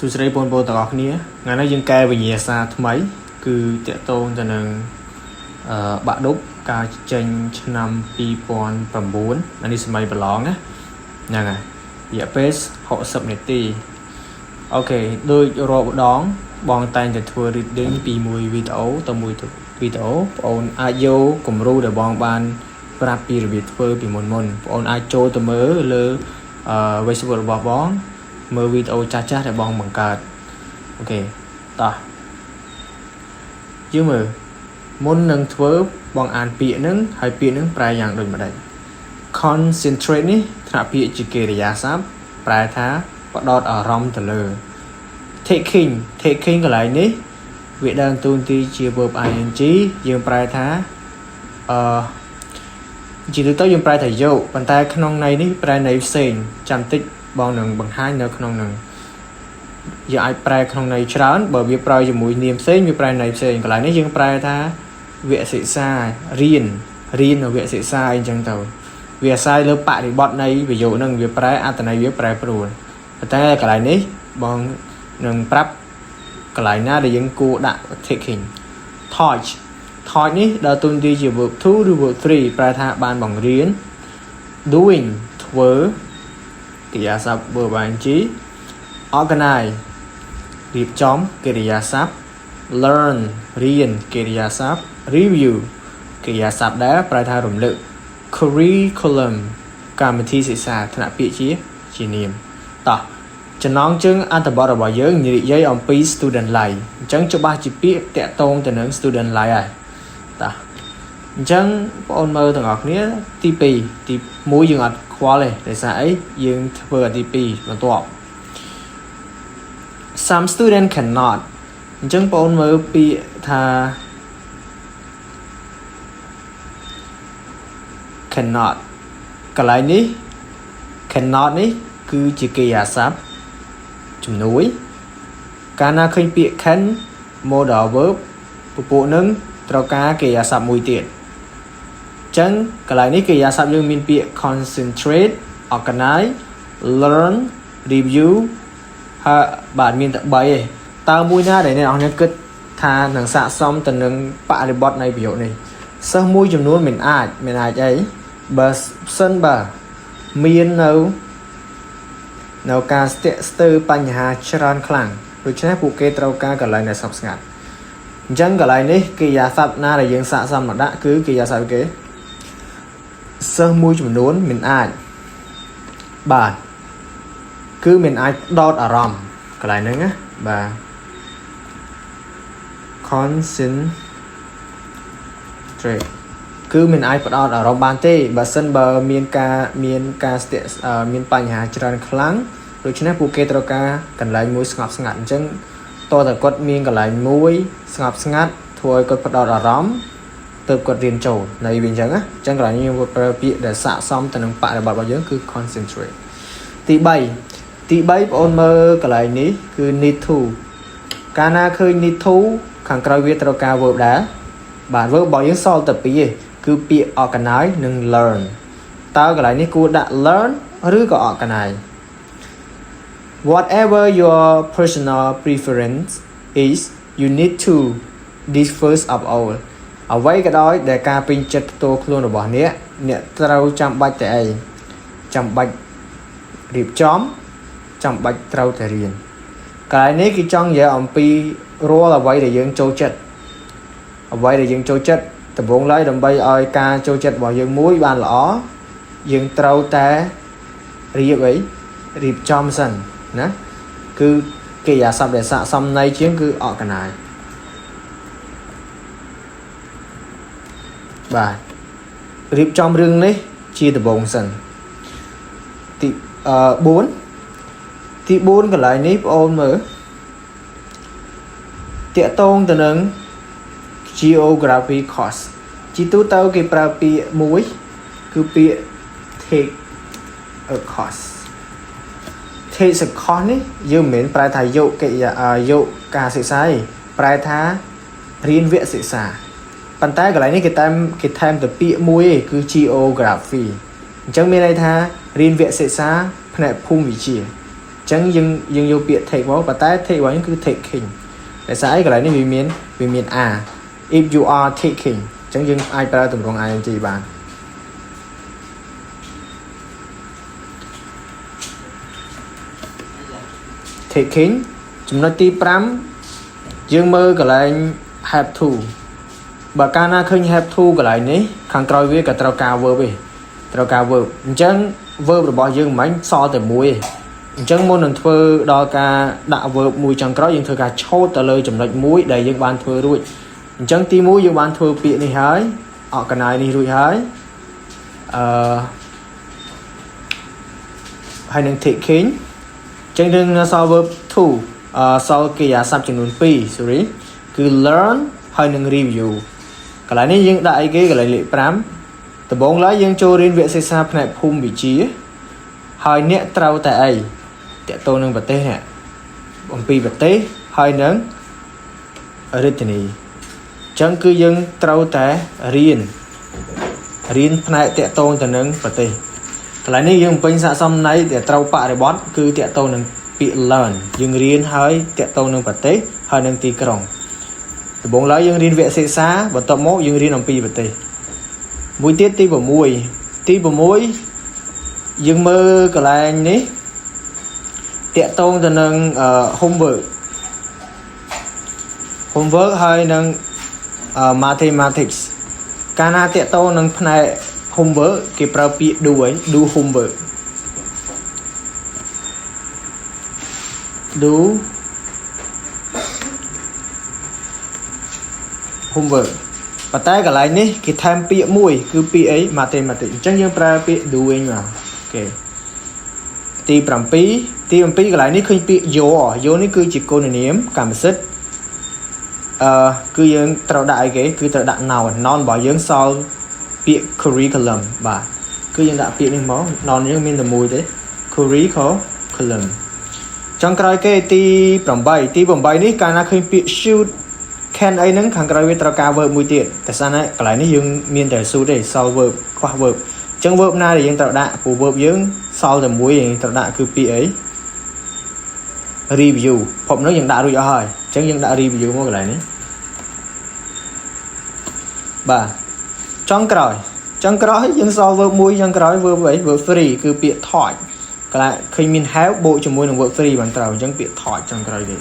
សួស្តីបងប្អូនទាំងអស់គ្នាថ្ងៃនេះយើងកែវិញ្ញាសាថ្មី គឺតាក់ទងទៅនឹងអឺបាក់ឌុបការចេញឆ្នាំ2009អានេះសម័យប្រឡងណាហ្នឹងហើយរយៈពេល60នាទីOK ដូចរាល់ម្ដងបងតែងតែធ្វើ reading ពីមួយវីដេអូទៅមួយវីដេអូបងអូនអាចយកគំរូដែលបងបានប្រាប់ពីរបៀបធ្វើពីមុនមុនបងអូនអាចចូលទៅមើលលើអឺ Facebook របស់បង មើលវីដេអូចាស់ចាស់ដែលបងបង្កើត OK តោះយើងមើលមុននឹងធ្វើបងអានពាក្យហ្នឹងហើយពាក្យហ្នឹងប្រែយ៉ាងដូចម្ដេច concentrate នេះថ្នាក់ពាក្យជាកិរិយាសព្ទប្រែថាផ្ដោតអារម្មណ៍ទៅលើ taking taking កន្លែងនេះវាដើរតួនាទីជា verb ing យើងប្រែថាអឺជាទូទៅយើងប្រែថាយកប៉ុន្តែក្នុងន័យនេះប្រែន័យផ្សេងចាំតិចបងនឹងបង្ហាញនៅក្នុងនឹងយើងអាចប្រែក្នុងន័យច្រើនបើវាប្រើជាមួយនាមផ្សេងវាប្រែន័យផ្សេងកន្លែងនេះយើងប្រែថាវគ្គសិក្សារៀនរៀននៅវគ្គសិក្សាអីចឹងទៅវាអាស្រ័យលើបរិបទនៃប្រយោគហ្នឹងវាប្រែអត្ថន័យវាប្រែប្រួលប៉ុន្តែកន្លែងនេះបងនឹងប្រាប់កន្លែងណាដែលយើងគួរដាក់ taking taught taught នេះដើរតួនាទីជា verb 2ឬ verb 3ប្រែថាបានបង្រៀន doing ធ្វើកិរិយាសព្ទ verb ing organize រៀបចំកិរិយាសព្ទ learn រៀនកិរិយាសព្ទ review កិរិយាសព្ទដែរប្រែថារំលឹក curriculum កម្មវិធីសិក្សាថ្នាក់ពាក្យជាជានាមតោះចំណងជើងអត្ថបទរបស់យើងនិយាយអំពី student life អញ្ចឹងច្បាស់ជាពាក្យតាក់ទងទៅនឹង student life ហើយតោះអញ្ចឹងបងអូនមើលទាំងអស់គ្នាទី2ទី1យើងអត់ខ្វល់ទេដោយសារអីយើងធ្វើអាទី2បន្ទាប់ some student cannot អញ្ចឹងបងអូនមើលពាក្យថា cannot កន្លែងនេះ cannot នេះគឺជាកិរិយាសព្ទជំនួយកាលណាឃើញពាក្យ can modal verb ពពួកនឹងត្រូវការកិរិយាសព្ទមួយទៀតអញ្ចឹងកន្លែងនេះកិរិយាសព្ទយើងមានពាក្យ concentrate organize learn review ហើយបាទមានតែ3ឯងតើមួយណាដែលអ្នកនរគ្នាគិតថានឹងស័ក្តិសមទៅនឹងបរិបទនៃប្រយោគនេះសិស្សមួយចំនួនមិនអាចមិនអាចអីបើសិនបើមាននៅនៅការស្ទាក់ស្ទើរបញ្ហាច្រើនខ្លាំងដូច្នេះពួកគេត្រូវការកន្លែងដែលស្ងប់ស្ងាត់អញ្ចឹងកន្លែងនេះកិរិយាសព្ទណាដែលយើងស័ក្តិសមមកដាក់គឺកិរិយាសព្ទគេសិស្សមួយចំនួនមិនអាចបាទគឺមិនអាចដោតអារម្មណ៍កន្លែងហ្នឹងណាបាទ concentrate គឺមិនអាចផ្ដោតអារម្មណ៍បានទេបើសិនបើមានការមានការស្ទាក់មានបញ្ហាច្រើនខ្លាំងដូច្នេះពួកគេត្រូវការកន្លែងមួយស្ងប់ស្ងាត់អញ្ចឹងតើតើគាត់មានកន្លែងមួយស្ងប់ស្ងាត់ធ្វើឲ្យគាត់ផ្ដោតអារម្មណ៍ទើបគាត់រៀនចូលនៃវាអញ្ចឹងណាអញ្ចឹងកន្លែងនេះយើងប្រើពាក្យដែលស័ក្តិសមទៅនឹងបរិបទរបស់យើងគឺ concentrate ទី3ទី3បងអូនមើលកន្លែងនេះគឺ need to កាលណាឃើញ need to ខាងក្រោយវាត្រូវការ verb ដែរបាទ verb របស់យើងសល់តែពីរឯងគឺពាក្យ organize និង learn តើកន្លែងនេះគួរដាក់ learn ឬក៏ organize whatever your personal preference is you need to this first of all អ្វីក៏ដោយដែលការពេញចិត្តផ្ទាល់ខ្លួនរបស់អ្នកអ្នកត្រូវចាំបាច់តែអីចាំបាច់រៀបចំចាំបាច់ត្រូវតែរៀនកន្លែងនេះគេចង់និយាយអំពីរាល់អ្វីដែលយើងចូលចិត្តអ្វីដែលយើងចូលចិត្តដំបូងឡើយដើម្បីឲ្យការចូលចិត្តរបស់យើងមួយបានល្អយើងត្រូវតែរៀបអីរៀបចំសិនណាគឺកិរិយាសព្ទដែលស័ក្តិសមន័យជាងគឺ organize បាទរៀបចំរឿងនេះជាដំបូងសិនទីអឺ4ទី4កន្លែងនេះបងអូនមើលតាក់ទងទៅនឹង geography course ជាទូទៅគេប្រើពាក្យមួយគឺពាក្យ take a course take a course នេះយើងមិនមែនប្រែថាយកកិរិយាយកការសិក្សាទេប្រែថារៀនវគ្គសិក្សាប៉ុន្តែកន្លែងនេះគេតែគេថែមទៅពាក្យមួយឯងគឺ geography អញ្ចឹងមានន័យថារៀនវគ្គសិក្សាផ្នែកភូមិវិទ្យាអញ្ ចឹងយើងយើងយកពាក្យ take មកប៉ុន្តែ take របស់យើងគឺ taking តែស្អីកន្លែងនេះវាមានវាមាន are if you are taking អញ្ចឹងយើងអាចប្រើទម្រង់ ing បាន taking ចំណុចទី5យើងមើលកន្លែង have to បើកាលណាឃើញ have to កន្លែងនេះខាងក្រោយវាក៏ត្រូវការ verb ឯងត្រូវការ verb អញ្ចឹង verb របស់យើងមិនសល់តែមួយឯងអញ្ចឹងមុននឹងធ្វើដល់ការដាក់ verb មួយចុងក្រោយយើងធ្វើការឆូតទៅលើចំណុចមួយដែលយើងបានធ្វើរួចអញ្ចឹងទី1យើងបានធ្វើពាក្យនេះហើយ organize នេះរួចហើយអឺហើយនឹង taking អញ្ចឹងយើងនៅសល់ verb to អឺសល់កិរិយាសព្ទចំនួន2 sorry គឺ learn ហើយនឹង review កន្លែងនេះយើងដាក់អីគេកន្លែងលេខ5ដំបូងឡើយយើងចូលរៀនវគ្គសិក្សាផ្នែកភូមិវិទ្យាហើយអ្នកត្រូវតែអីតកតទៅនឹងប្រទេសនេះអំពីប្រទេសហើយនឹងរាជធានីអញ្ចឹងគឺយើងត្រូវតែរៀនរៀនផ្នែកតកតងទៅនឹងប្រទេសកន្លែងនេះយើងបំពេញស័ក្តិសមន័យដែលត្រូវបរិបត្តិគឺតកតងនឹងពាក្យ learn យើងរៀនហើយតកតងនឹងប្រទេសហើយនឹងទីក្រុងដំបូងឡើយយើងរៀនវគ្គសិក្សាបន្ទាប់មកយើងរៀនអំពីប្រទេសមួយទៀតទី6ទី6យើងមើលកន្លែងនេះតកតងទៅនឹង homework homework ហើយនឹង mathematics កាលណាតកតងនឹងផ្នែក homework គេប្រើពាក្យ do ឯង do homework do homework ប៉ុន្តែកន្លែងនេះគេថែមពាក្យមួយគឺពាក្យអី mathematics អញ្ចឹងយើងប្រើពាក្យ doing មក OK ទី7ទី7កន្លែងនេះឃើញពាក្យ your your នេះគឺជាគុណនាមកម្មសិទ្ធិអឺគឺយើងត្រូវដាក់អីគេគឺត្រូវដាក់ noun noun របស់យើងសល់ពាក្យ curriculum បាទគឺយើងដាក់ពាក្យនេះមក noun យើងមានតែមួយទេ curriculum ចុងក្រោយគេទី8ទី8នេះកាលណាឃើញពាក្យ should can អីហ្នឹងខាងក្រោយវាត្រូវការ verb មួយទៀតតែសិនណាកន្លែងនេះយើងមានតែ should ទេសល់ verb ខ្វះ verb អញ្ចឹង verb ណាដែលយើងត្រូវដាក់ព្រោះ verb យើងសល់តែមួយយើងត្រូវដាក់គឺពាក្យអី review ភពនោះយើងដាក់រួចអស់ហើយអញ្ចឹងយើងដាក់ review មកកន្លែងនេះបាទចុងក្រោយចុងក្រោយយើងសល់ verb មួយចុងក្រោយ verb អី verb three គឺពាក្យ taught កន្លែងឃើញមាន have បូកជាមួយនឹង verb three បានត្រូវអញ្ចឹងពាក្យ taught ចុងក្រោយគេ